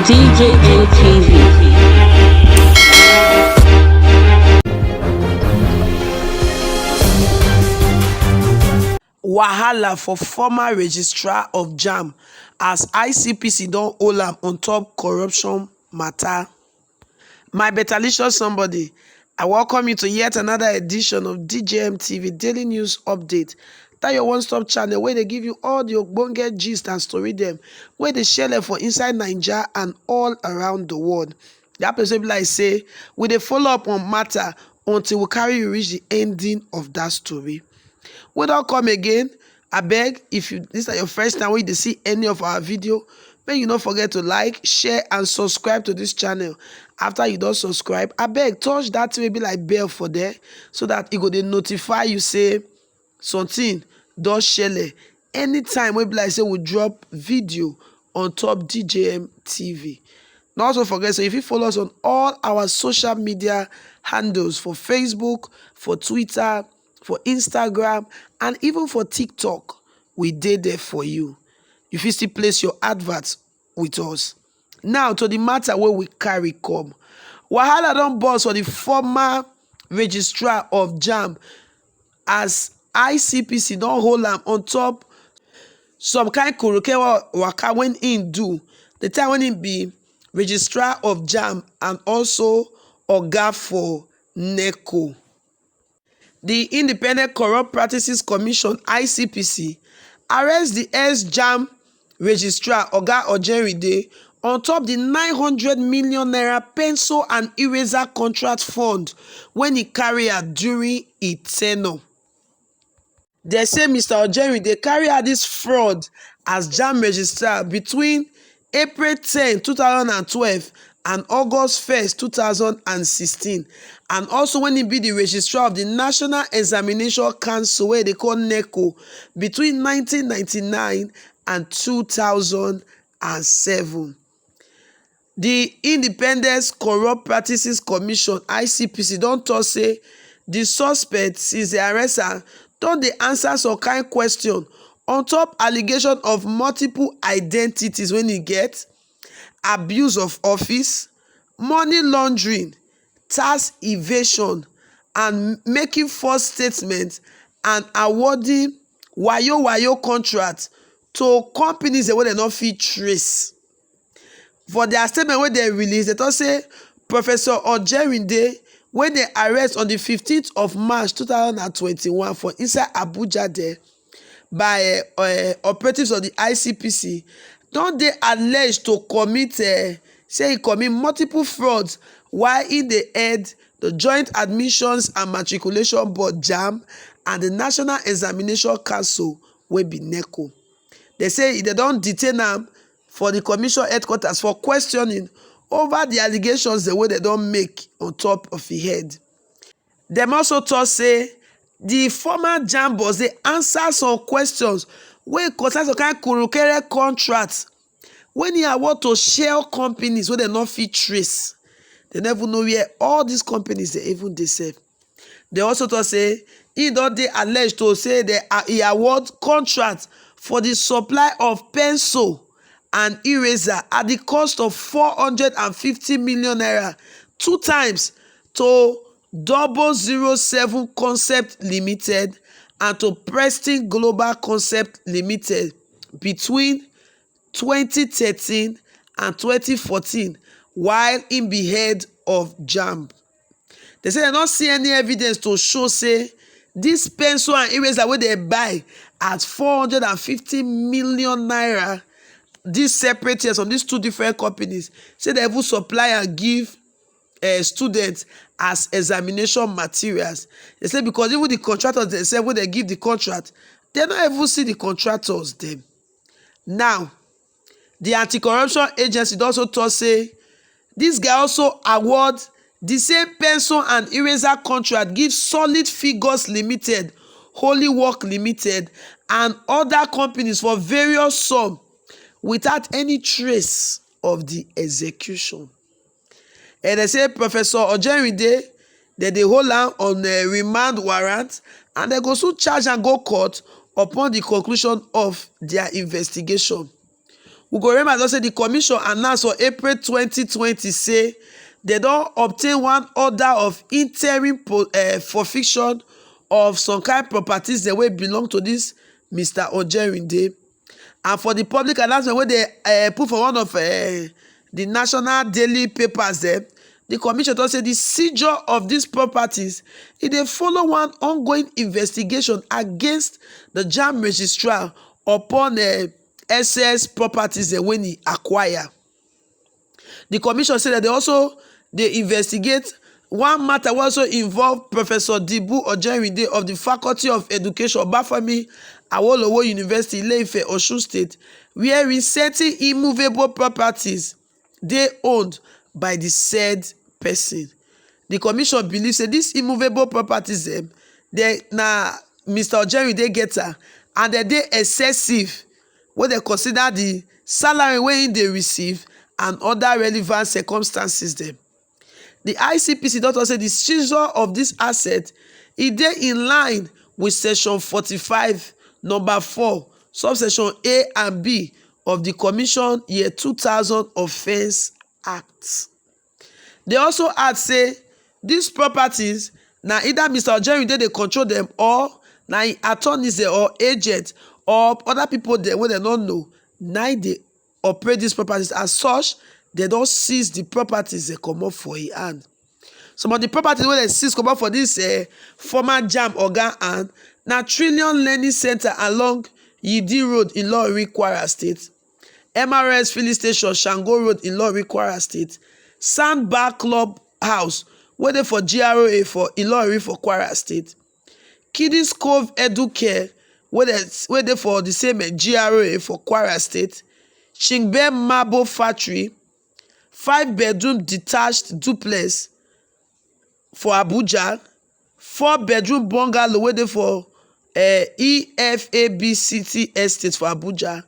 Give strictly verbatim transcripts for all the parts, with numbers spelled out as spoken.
D J N T V. Wahala for former registrar of jam as I C P C don hold am on top corruption matter. My betalicious somebody, I welcome you to yet another edition of D J M T V Daily News Update. That your one-stop channel where they give you all the ogbonge gist and story dem wey dey shele for inside Naija and all around the world. That person be like say we dey follow up on matter until we carry you reach the ending of that story. We don come again. Abeg, if you this na your first time wey you dey see any of our video, make you no forget to like, share and subscribe to this channel. After you don subscribe, abeg touch that thing wey be like bell for there so that e go dey notify you say something don shele anytime wey be like say we drop video on top D J M T V. No also forget say you fit follow us on all our social media handles for Facebook, for Twitter, for Instagram and even for TikTok. We dey there for you. You fit still place your advert with us. Now to the matter wey we carry come. Wahala don burst for the former registrar of jam as I C P C don hold am on top some kind korokewa waka wey im do the time wey im be registrar of jam and also oga for NECO. The Independent Corrupt Practices Commission, I C P C, arrest the ex jam registrar, Oga Ojerinde, on top the nine hundred million naira pencil and eraser contract fund when he carry out during e tenure. They say Mister Ojerinde carry out this fraud as jam registrar between April ten, two thousand and twelve and August first, two thousand and sixteen, and also when he be the registrar of the National Examination Council wey dey call NECO between nineteen ninety-nine and two thousand and seven. The Independence Corrupt Practices Commission, I C P C, don talk say the suspect since they arrest am don dey answer some kind question on top allegation of multiple identities wey he get, abuse of office, money laundering, tax evasion and making false statements and awarding wayo wayo contract to companies dem wey dem no fit trace. For their statement wey dem release, dem talk say Professor Ojerinde, wey dem arrest on the fifteenth of March two thousand and twenty-one for inside Abuja there by uh, operatives of the I C P C, don dey alleged to commit uh, say he commit multiple frauds while he dey head the Joint Admissions and Matriculation Board, jam, and the National Examination Council, wey be NECO. They say they don detain am for the commission headquarters for questioning over the allegations dem wey dem don make on top of him head. Dem also talk say the former jam boss dey answer some questions wey concern some kind kurukere contract wey he award to shell companies wey dem no fit trace. Dem no even know where all these companies dey even dey sef. They also talk say he don dey alleged to say they are, he award contract for the supply of pencil and eraser at the cost of four hundred and fifty million naira two times to double zero seven Concept Limited and to Preston Global Concept Limited between twenty thirteen and twenty fourteen while he be head of jam. They say they no see any evidence to show say this pencil and eraser wey dem buy at four hundred and fifty million naira, these separate years from these two different companies, say dem even supply am give uh, students as examination materials. They say because even the contractors themselves wey dem give the contract, dem no even see the contractors dem. Now, the anti-corruption agency don also talk say this guy also award the same pencil and eraser contract give Solid Figures Limited, Holy Work Limited and other companies for various sum without any trace of the execution. And they say Professor Ojerinde, dem dey hold am on a remand warrant and dem go soon charge am go court upon the conclusion of their investigation. We go remember say the commission announced for April twenty twenty say they don obtain one order of interim po- eh, forfeiture of some kind properties dem wey belong to this Mister Ojerinde. And for the public announcement wey they eh, put for one of eh, the national daily papers dem, the commission don say the seizure of these properties e dey follow one ongoing investigation against the JAMB registrar upon eh, excess properties dem wey e acquire. The commission say that they also dey investigate one matter wey also involve Professor Dibu Ojerinde of the Faculty of Education, Obafemi Awolowo University, Ile-Ife, Osun State, where certain immovable properties dey owned by the said person. The commission believe say these immovable properties dem, they na Mister Ojerinde get am, and dem dey excessive when dem consider the salary wey im dey receive and other relevant circumstances dem. The I C P C don talk say the seizure of this asset e dey in line with section forty-five, number four, subsection A and B of the Commission Year two thousand Offence Act. They also add say these properties na either Mister Ojerinde dey control them, or na im attorneys dem or agent or other people dem wey dem no know na im dey operate these properties. As such, dem don seize the properties dem comot for im hand. Some of the properties wey dem seize comot for this eh, former JAMB oga hand na Trillium Learning Centre along Yidi Road, Ilorin, Kwara State, M R S Filling Station, Shango Road, Ilorin, Kwara State, Sandbar Club House wey dey for G R A for Ilorin for Kwara State, Kiddies Cove Educare wey dey wey dey for the same eh, G R A for Kwara State, Chingbe Marble Factory, five bedroom detached duplex for Abuja, four bedroom bungalow wey dey for eh, E F A B City Estate for Abuja,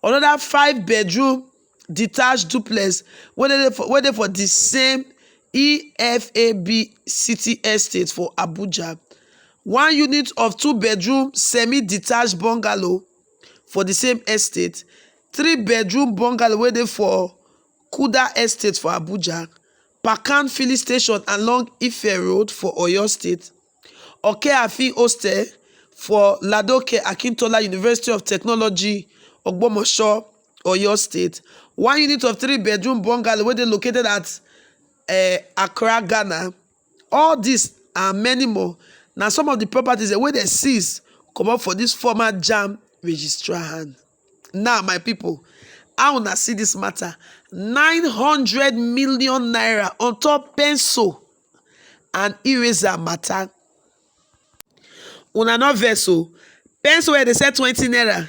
another five bedroom detached duplex wey dey for wey dey for the same E F A B City Estate for Abuja, one unit of two bedroom semi-detached bungalow for the same estate, three bedroom bungalow wey dey for Kuda Estate for Abuja, Pakan Filling Station along Ife Road for Oyo State, Okeafin Hostel for Ladoke Akintola University of Technology, Ogbomosho, Oyo State, one unit of three bedroom bungalow wey dey located at eh, Accra, Ghana. All this and many more na some of the properties dem wey dem seize comot for this former JAMB registrar hand. Now, my people, how una see this matter? Nine hundred million naira on top pencil and eraser matter. Una no vex o. Pencil wey dey sell twenty naira,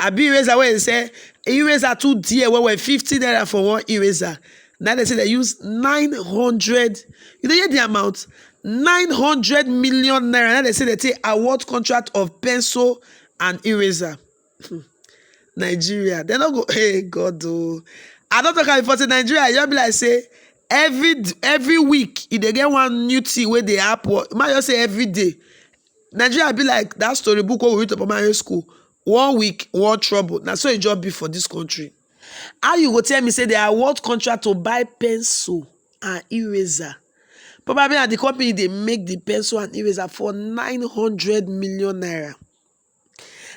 abi eraser wey dey sell, eraser too dear well well, fifty naira for one eraser. Now they say they use nine hundred, you dey hear the amount? Nine hundred million naira. Now they say they take award contract of pencil and eraser. Nigeria, they no go, hey God o. I don talk am before say Nigeria, you be like say every every week e dey get one new thing wey dey happen. Might just say every day. Nigeria be like that story book wey we read for primary school. One week, one trouble. Na so e just be for this country. How you go tell me say they award contract to buy pencil and eraser? Probably na the company dey make the pencil and eraser for nine hundred million naira.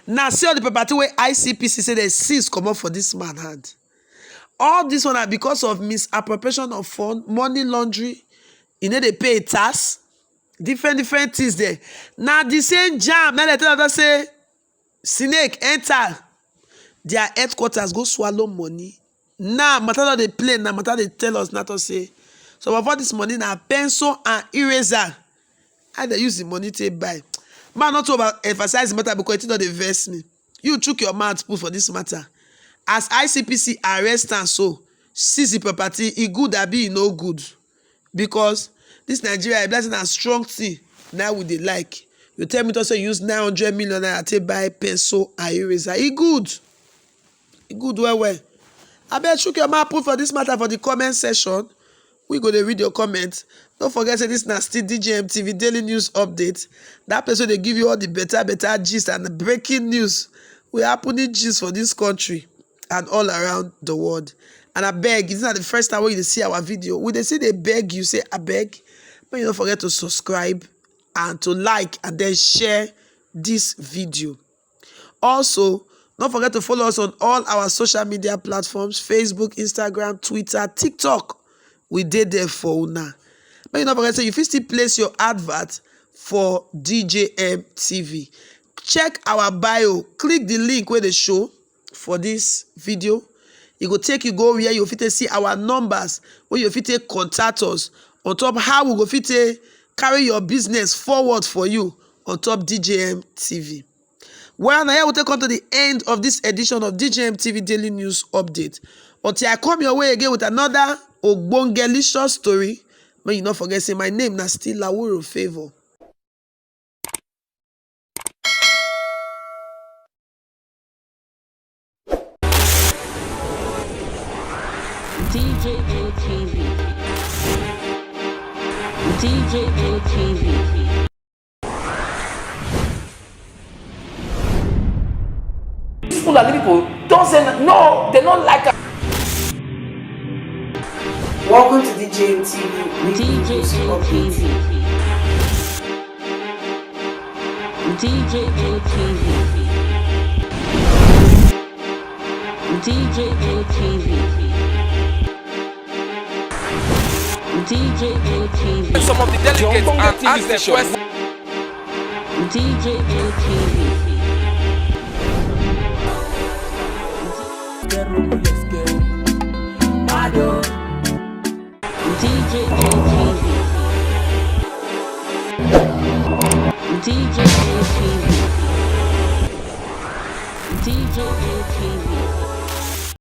Na see all the property wey I C P C say they seize comot for this man hand. All this one na because of misappropriation of fund, money laundering, e no dey pay tax, different different things there. Na the same JAMB na dey tell us say snake enter their headquarters go swallow money. Now matter don dey play, na matter dey tell us na to say some of all this money na pencil and eraser. How they use the money take buy? Man, not to over emphasize the matter because it no dey vex me. You chook your mouth put for this matter. As I C P C arrest am so, seize the property, e good abi e no good? Because this Nigeria, e be like say na strong thing na we dey like. You tell me to say use nine hundred million naira take buy pencil and eraser. E good. E good well well. Abeg chook your mouth put for this matter for the comment section. We go dey read your comment. No forget say this na still D J M T V daily news update. That place wey dey give you all the better better gist and breaking news wey happening gist for this country. and all around the world. And I beg, it's not the first time when you see our video. We dey see they beg you, say, I beg, but you don't forget to subscribe and to like and then share this video. Also, don't forget to follow us on all our social media platforms, Facebook, Instagram, Twitter, TikTok. We did there for una. But you don't forget, so you fit still place your advert for D J M T V. Check our bio, click the link where they show for this video. It go take you go where you fit see our numbers, where you fit contact us on top how we go fit carry your business forward for you on top D J M T V. Well, now here we take come to the end of this edition of D J M T V Daily News Update. Until I come your way again with another Ogbongelicious story, may you not forget say my name na still Lawuro Favor. D J M T V. D J M T V. These Fulani people don't say no, they don't like us. Welcome to D J M T V. D J M T V. D J M T V. D J M T V. D J M T V. Some of the delegates and ask them questions. D J M T V. D J M T V. D J M T V. D J M T V.